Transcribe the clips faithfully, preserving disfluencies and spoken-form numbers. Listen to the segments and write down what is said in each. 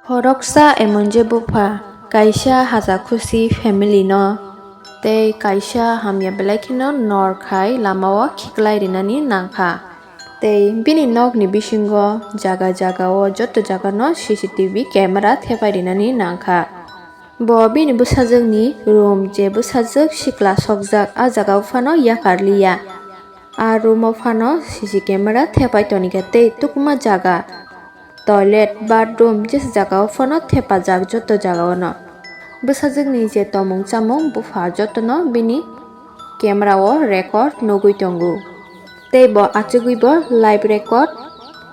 Khoroksa emon je bupha kaisa hajakhusi family no tei kaisa hamya belai kheno nor khai lamao khiklai rinani nangkha. Tei bini nokni bisingo jaga jagao joto jagano C C T V camera thepai rinani nangkha. Bo bini bwsajwkni room, je bwsajwk sikla sokjak, a jagao phano yakarliya. A room o phano C C camera thepai tonikha tei tukuma jaga, toilet, bathroom, jesa jagao phano thepajak joto jagaono. Bwsajwkni je tomung chamung bupha jotono bini camera o record nugwi tongo. Tei bo achugwi bo live record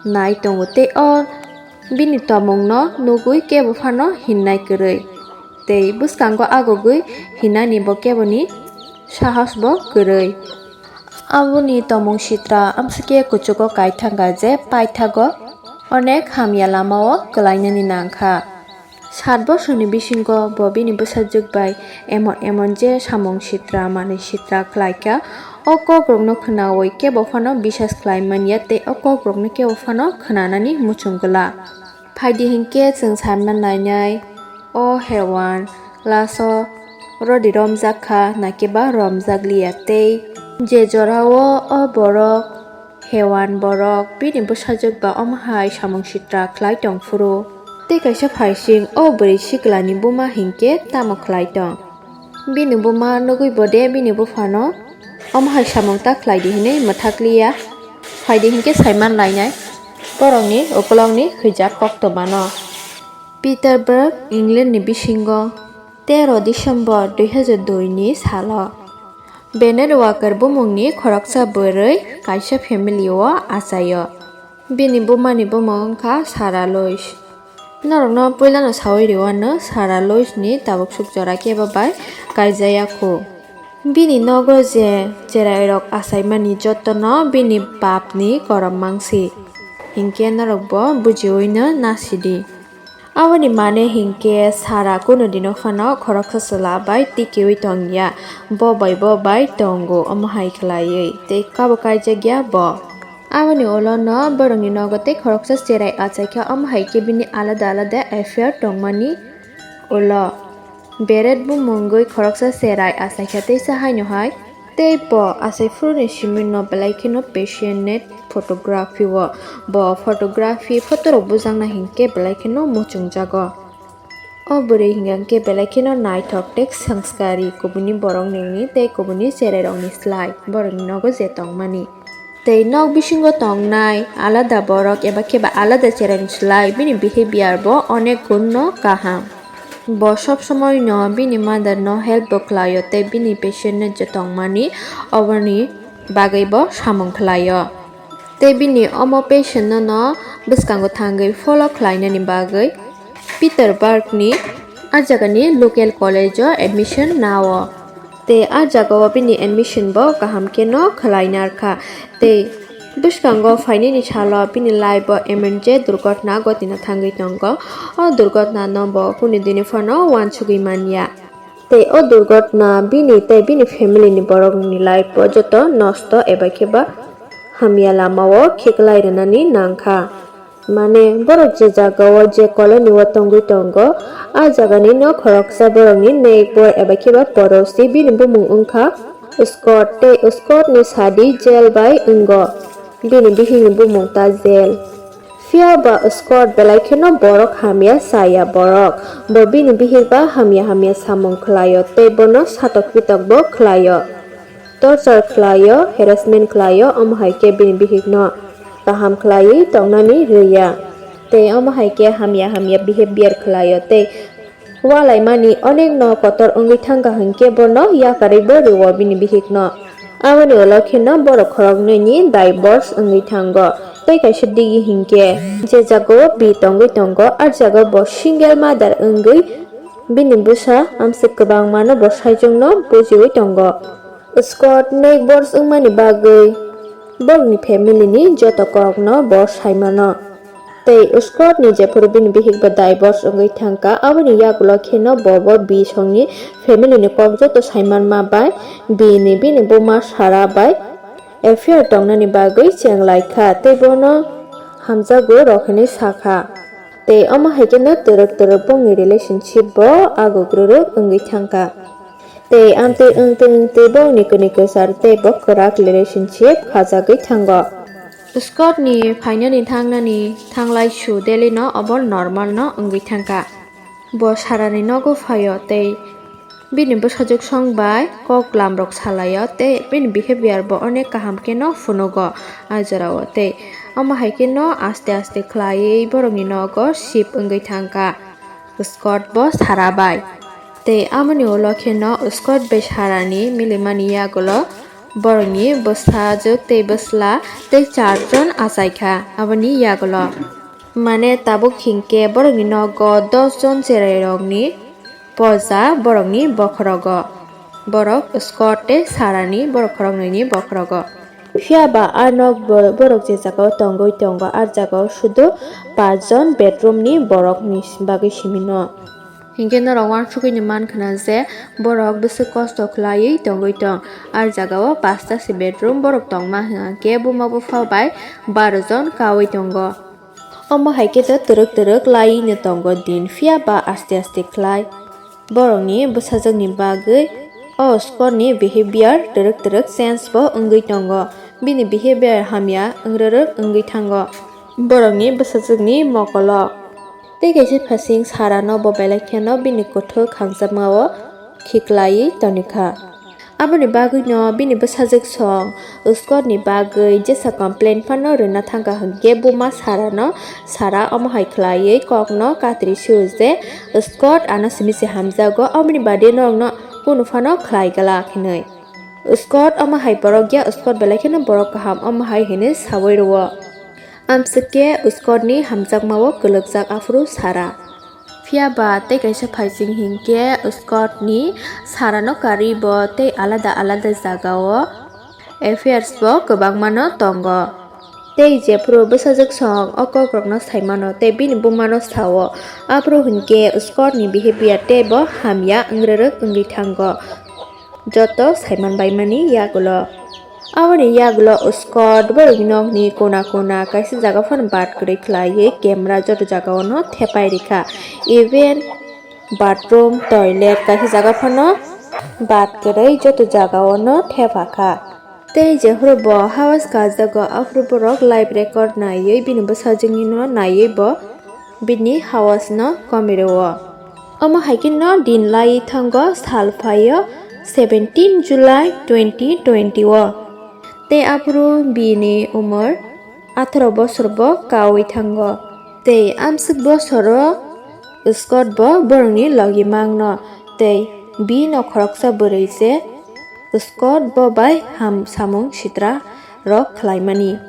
nai tongo. Tei o bini tomungno nugwi kebo phano hinnai kwrwi. Tei bwskango agugwi hinani bo keboni sahos bo kwrwi. Aboni tomung sitra amsike kuchugo kaithangkha je paithago onek hamya lamao kwlainani nangkha. Sat bosorni bisingo bo bini bwsajwk bai emon emon je samung sitra manwi sitra khlaikha. O kokrokno khwnawi kebo phano bisas khlai manya tei o kokrokno kebo phano khwnanani muchung gwla. Phaidi hinkhe chwng saimannai nai, o hewan laso rodi romjak kha, nakhe ba romjak liya tei je jorao o borok hewan borok bini bwsajwk ba omo hai samung sitra khlai tong phuru. Tei kaisa phaising o bwrwi siklani buma hinkhe tamo khlai tong? Bini buma nugwi bo de bini buphano omo hai samung ta khlai di hinwi mwthakliya. Phaidi hinkhe saiman lainai borokni ukulokni khwijak koktwmano. Peterborough, England ni bisingo tero December dui hazar dui ni salo Bennett Walker bumungni khoroksa bwrwi kaisa family o achaio. Bini bumani bumung wngkha Sarah Louise. Norokno puilano sawi rwano Sarah Louise ni tabuksuk jora kebo bai kaijaya khu. Bini nogo je cherairok achaimani jotono bini papni korom mangsi. Hinkhe norokbo bujiwino nasidi. Aboni mane hinkhe Sarah kunu dino phano khoroksa chwla bai tikiwi tongya, bo bai bo bai tongo omo hai khlaiwi tei kabo kaijakya bo. Aboni ulo no borokni nogo tei khoroksa cherai achaikha, omo hai khe bini alada alada affair tongmani ulo. Beret bumungwi khoroksa cherai achaikha teisa haino hai. Tei bo achai phuruni simi no belai kheno passionate photography o. Bo photography photo rok bujakna hinkhe belai kheno muchungjago. O bwrwi hinkhe belai kheno naithok tei swngchari kubuni borok nini tei kubuni cherai rokni slai borokni nogo je tongmani. Tei nok bisingo tongnai alada borok eba khe ba alada cheraini slai bini behavior bo onek gun no kaham. Bo sob somoi no bini mother no help bo khlaio tei bini patient no je tongmani oboni bagwi bo samung khlaio. Tei bini omo patient no no bwskango thangwi follow khlainani bagwi Peterborough ni a jagani local college o admission nao. Tei a jagao bini admission bo kaham kheno khlai narkha. Tei bwskango phainani salo bini life o M N J durgotna gotina thangwi tongo. O durgotna no bo kunu dini phano uansugwi manya. Tei o durgotna bini tei bini family ni borok ni life o joto nosto eba khe ba hamya lama o khiklai rwnani nangkha. Mane, borok je jaga o, je colony o tongwi tongo, a jagani no khoroksa borokni neighbor eba khe ba porosi, bini bumung wngkha Scott, tei Scott ni sadi Jel bai wngo, bini bihikni bumung ta Jel. Phiya ba Scott belai kheno borok hamya chaya borok, bo bini bihik ba hamya hamya samung khlaio, tei bono satok pitok bo khlaio. Torture khlaio, harassment khlaio, omo hai khe bini bihikno kaham khlaiwi tongnani rwya. Tei omo hai khe hamya hamya behavior khlaio tei walaimani onekno kotor wngwi thangkha hinkhe bono yakarwi bo rwo bini bihikno. Aboni ulo kheno borok khoroknwini divorce wngwi thango. Tei kaisa digi hinkhe je jagao bi tongwi tongo, a jagao bo single mother wngwi bini bwsa amswk kwbangmano bo saichungno bujiwi tongo. Scott neighbors wngmani bagwi borokni family ni joto kokno bo saimano. Tei Scott ni jephuru bini bihik bo divorce wngwi thangkha, aboni yagulo kheno bo bo bisongni family ni kok joto saimanma bai bini bini buma Sarah bai affair tongnani bagwi chenglaikha tei bono hamjago rok hinwi sakha. Tei omo hai kheno twrwk twrwk bongni relationship bo agugrwrwk wngwi thangkha. Tei amtwi wngtwi wngtwi bongni kwnwi kwchar tei bo kwrak relationship khajagwi thango. Scott ni phainani thangnani thanglai su daily no obo normal no wngwi thangkha. Bo Sarah ni nogo phaio tei bini bwsajwk song bai kok lamrok salaio tei bini behavior bo onek kaham kheno phunugo a jorao tei omo hai kheno aste aste khlaiwi borokni nogo shift wngwi thangkha Scott bo Sarah bai. Tei amoni ulo kheno Scott bai Sarah ni milimani yagulo borokni bwsajwk tei bwsla tei charjon achaikha aboni yagulo. Mane tabuk hinkhe borokni nogo dos jon cherairokni poja borokni bokhorogo. Borok Scott tei Sarah ni borok khoroknwini bokhorogo. Phiya ba a nok bo-, borok je jagao tongwi tongo, a jagao sudu pas jon bedroom ni borok ni bagwi simi no. Hinkhe norok uansukgwi no mankha na je borok bwswk kosto khlaiwi tongwi tong. A jagao pasta se bedroom borok tongma hwnkhe buma bupha bai baro jon kaui tongo. Omo hai khe to twrwk twrwk laiwi no tongo din, phiya ba aste aste khlai borokni bwsajwkni bagwi o Scott ni behavior twrwk twrwk change bo wngwi tongo. Bini behavior hamya wngrwrwk wngwi thango borokni bwsajwkni mokolo. Tei kaisa phasing Sarah no bo belai kheno bini kwthwk hamjakmao khiklaiwi tonikha. Aboni bagwino bini bwsajwk song Scott ni bagwi jesa complain phano rwna thangkha hwnkhe buma Sarah no, Sarah omo hai khlaiwi kokno katri sio je, "Scott ano simi se hamjago, aboni baade norokno kunu phano khlai glak," hinwi. Scott omo hai borok ya, Scott belai kheno borok kaham, omo hai hinwi sawi rwo. Amswk khe Scott ni hamjakmao kwlwkjak aphuru Sarah. Phiya ba tei kaisa phaising hinkhe Scott ni Sarah no karwi bo tei alada alada jagao affairs bo kwbangma no tongo. Tei jephuru bwsajwk song o kokrok no saimano tei bini buma no sao, aphuru hinkhe Scott ni behavior tei bo hamya wngrwrwk wngwi thango. Joto saiman baimani yagulo. Aboni yagulo Scott borokni nokni kona kona kaisa jaga phano bat kwrwi khlaiwi camera joto jagao no thepai rikha. Even bathroom, toilet kaisa jaga phano bat kwrwi joto jagao no thepakha. Tei jephuru bo hawas kajago aphuru borok live record naiwi bini bwsajwkni no naiwi bo bini hawas no komirwo. Omo hai khe no din lai thango, sal phaio seventeen July twenty twenty o. Tei aphuru bini umor atharo bosor bo kaui thango. Tei amswk bosoro Scott bo borokni logi mangno. Tei bini khoroksa bwrwi se Scott bo bai ham samung sitra rok khlaimani,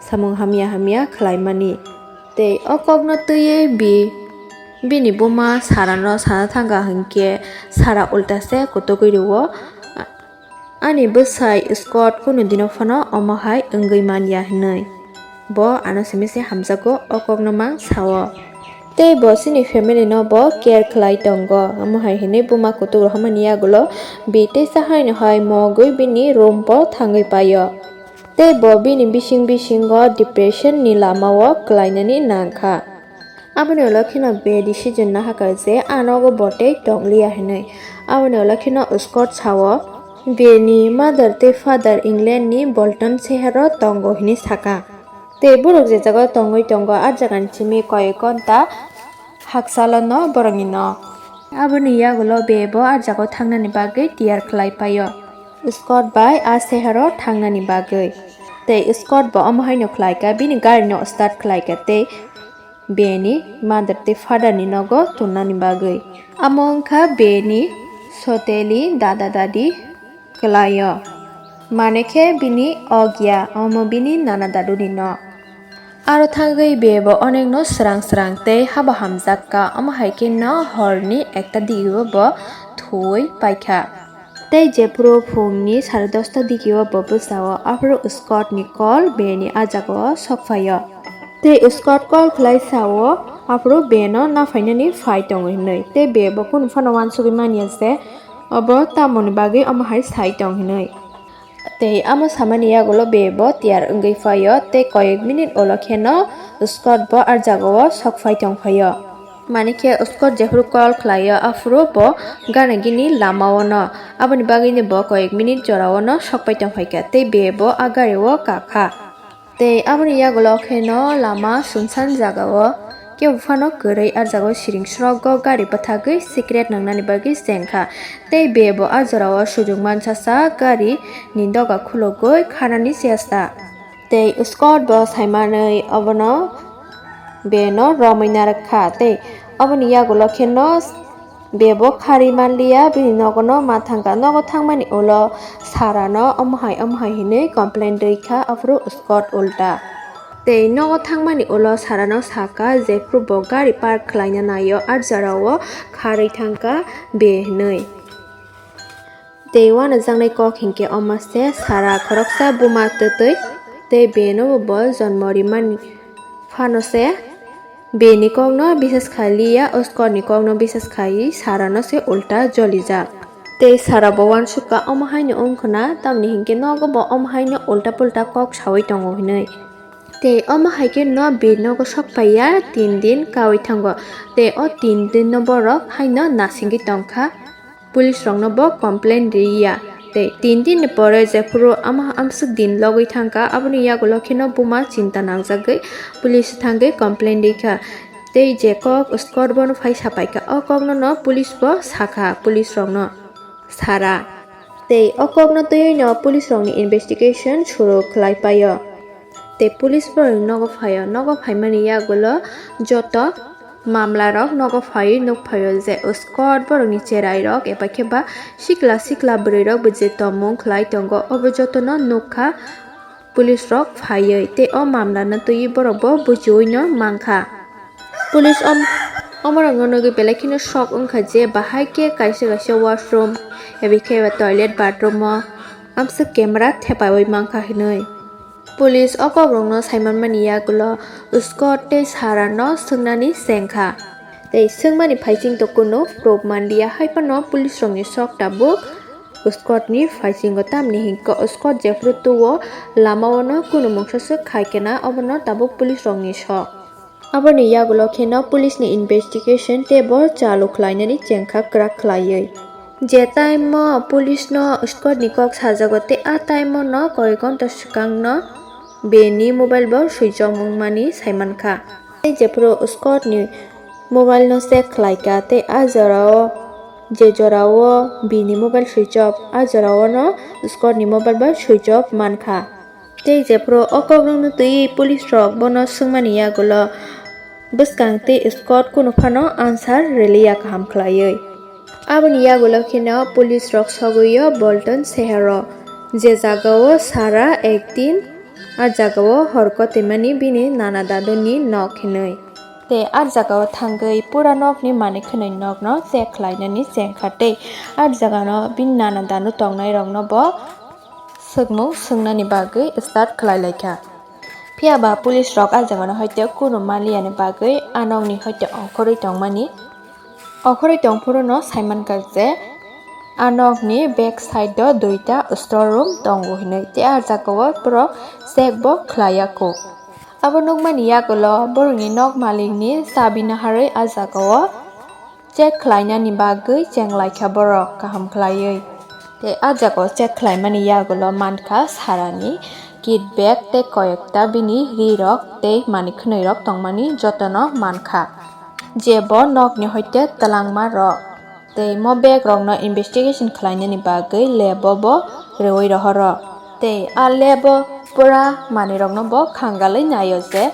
samung hamya hamya khlaimani. Tei o kokno twiwi bi bini buma Sarah no sana thangkha hinkhe Sarah ulta se kutugwi rwo, "Ani bwsai Scott kunu dino phano omo hai wngwi man ya," hinwi. Bo ano simi se hamjago, o kokno mang sao. Tei bo chini family no bo care khlai tongo, omo hai hinwi buma kutuk rohormani yagulo bi teisa haino hai mogwi bini room bo thangwi paio. Tei bo bini bising bisingo depression ni lamao kwlainani nangkha. Aboni ulo kheno be decision nahakha je a nogo bo tei tongliya hinwi. Aboni ulo kheno Scott sao, bini mother tei father England ni Bolton sehero tongo hinwi saka. Tei borok je jagao tongwi tongo, a jagani simi koyek ghonta hakchalo no borokni nok. Aboni yagulo be bo a jagao thangnani bagwi tiyar khlai paio, Scott bai a sehero thangnani bagwi. Tei Scott bo omo haino khlaikha, bini gari no start khlaikha tei beni mother tei father ni nogo tonnani bagwi. Amo wngkha beni soteli dada dadi kwlaio. Mane khe bini ogya, omo bini nana daduni no. Aro thangwi bebo onekno srang srang tei habo hamjak kha, omo hai khe no horni ekta digio bo thuwi paikha. Tei jephuru phungni sare dosta digio bo bwsao, aphuru Scott ni call beni a jagao sok phaio. Tei Scott call khlai sao, aphuru beno naphainani phai tongo hinwi. Tei bebo kunu phano uansugwi manya se obo tamoni bagwi omo hai sai tong hinwi. Tei amo samani yagulo be bo tiyar wngwi phaio tei koyek minute ulo kheno Scott bo ah jagao sok phai tong phaio. Mani khe Scott jephuru call khlaio, aphuru bo gana gini lamao no. Aboni bagwino bo koyek minute jorao no sok pai tong phaikha tei be bo ah gari o kakha. Tei aboni yagulo kheno lama sumsan jagao kebo phano kwrwi ah jagao siring srogo gari bwthagwi cigarette nangnani bagwi chengkha. Tei be bo ah jorao sujuk mansa sa gari ni doga khulugwi khanani chesta. Tei Scott bo saimanwi obono beno romwi narwkha. Tei oboni yagulo kheno bebo kharwi manliya, bini nogono ma thangkha. Nogo thangmani ulo Sarah no omo hai omo hai hinwi complain rwikha, aphuru Scott ulta. Tei nogo thangmani ulo Sarah no sakha, jephuru bo gari park khlaina naio, ah jorao kharwi thangkha be hinwi. Tei uanajaknai kok hinkhe omo se Sarah khoroksa buma twtwi tei beno bo jonmo rimani phano se bini kokno bisas khai liya, Scott ni kokno bisas khaiwi Sarah no se ulta jolijak. Tei Sarah bo uansukha omo haino wngkhwna, tamni hinkhe nogo bo omo haino ulta pulta kok sawi tongo hinwi. Tei omo hai khe no bini nogo sok paiya tin din kawi thango. Tei o tin din no borok haino nasingwi tongkha. Police rokno bo complain riya. Tei tin din ni pore jephuru ama amswk din logwi thangkha, aboni yagulo kheno buma chinta nangjagwi police thangwi complain rikha. Tei je kok Scott bono phai sapaikha, o kokno no police bo sakha, police rokno Sarah. Tei o kokno twiwi no police rokni investigation suru khlai paio. Tei police borokni nogo phaio, nogo phaimani yagulo joto mamla rok nogo phaiwi nukphaio je Scott borokni cherai rok eba khe ba sikla sikla bwrwi rok bo je tongmung khlai tongo, obo jotono nukha police rok phaiwi tei o mamla no twiwi borok bo buchiwi no mankha. Police om-, omorokno nugwi belai kheno shock wngkha je bahai khe kaisa kaisa washroom eba khe ba toilet bathroom o amswk camera thepaiwi mankha hinwi. Police o kokrokno saimanmani yagulo Scott tei Sarah no swngnani chengkha. Tei swngmani phaisingto kunu proof manliya, haiphano police rokni sok tabuk Scott ni phaisingo, tamni hinkhe Scott jephuru tuo lamao no kunu mungsa swk khai kena, obono tabuk police rokni sok. Aboni yagulo kheno police ni investigation teibo chalu khlainani chengkha kwrak khlaiwi. Je time o police no Scott ni kok sajago tei a time o no koi ghonta swkang no bini mobile bo switch off wngmani saimankha. Tei jephuru Scott ni mobile no check khlaikha tei a jorao je jorao bini mobile switch off, a jorao no Scott ni mobile bo switch off mankha. Tei jephuru o kokrokno twiwi police rok bono swngmani yagulo bwskang tei Scott kunu phano answer rwliya kaham khlaiwi. Aboni yagulo kheno police rok sogwio Bolton sehero, je jagao Sarah ekdin a jagao hor kotoimani bini nana daduni nok hinwi. Tei a jagao thangwi pura nokni manwi khwnwi nokno check khlainani chengkha tei a jagano bini nana dadu tongnairokno bo swkmung swngnani bagwi start khlai laikha. Phiya ba police rok a jagano hoite kunu manliyani bagwi a nokni hoite ongkhorwi tongmani. Ongkhorwi tongphuru no saimankha je a nokni back side o duita store room tongo hinwi, tei a jagao borok check bo khlaiya kho. Abo nukmani yagulo borokni nok malikni chabi naharwi a jagao check khlainani bagwi chenglaikha borok kaham khlaiwi. Tei a jagao check khlaimani yagulo mankha Sarani kit bag tei koyekta bini rirok tei manwi khwnwirok tongmani jotono mankha. Je bo nokni hoite twlangma rok. Tei mo bag rokno investigation khlainani bagwi lab o bo rwui rohoro. Tei a lab o pura manwi rokno bo khangalwi naio je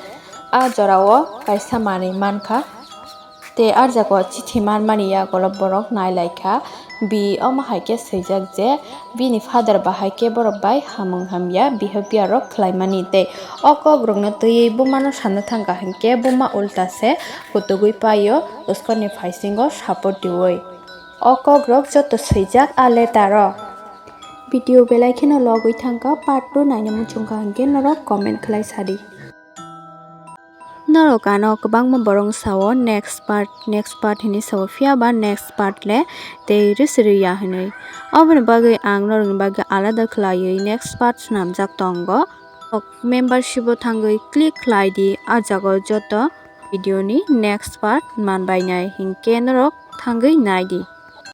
a jorao kaisa manwi mankha. Tei a jagao chithi manmani yagulo borok nailaikha, bi omo hai khe swijak je bini father bahai khe borok bai hamung hamya bihik biya rok khlaimani. Tei o kok rokno twiwi buma no sana thangkha hinkhe buma ulta se kutugwi paio Scott ni phaisingo support riui. O kok rok joto swijak a letter o. Video belai kheno logwi thangkha, part two naina muchungkha hinkhe norok comment khlai sadi. Norok ano kwbangma borok sao next part, next part hinwi sao, phiya ba next part le tei rwsrwi ya hinwi. Oboni bagwi ang norokni bagwi alada khwlaiwi next part swnamjak tongo. Membership o thangwi click khlai di, a jaga o joto video ni next part man bainai, hinkhe norok thangwi nai di.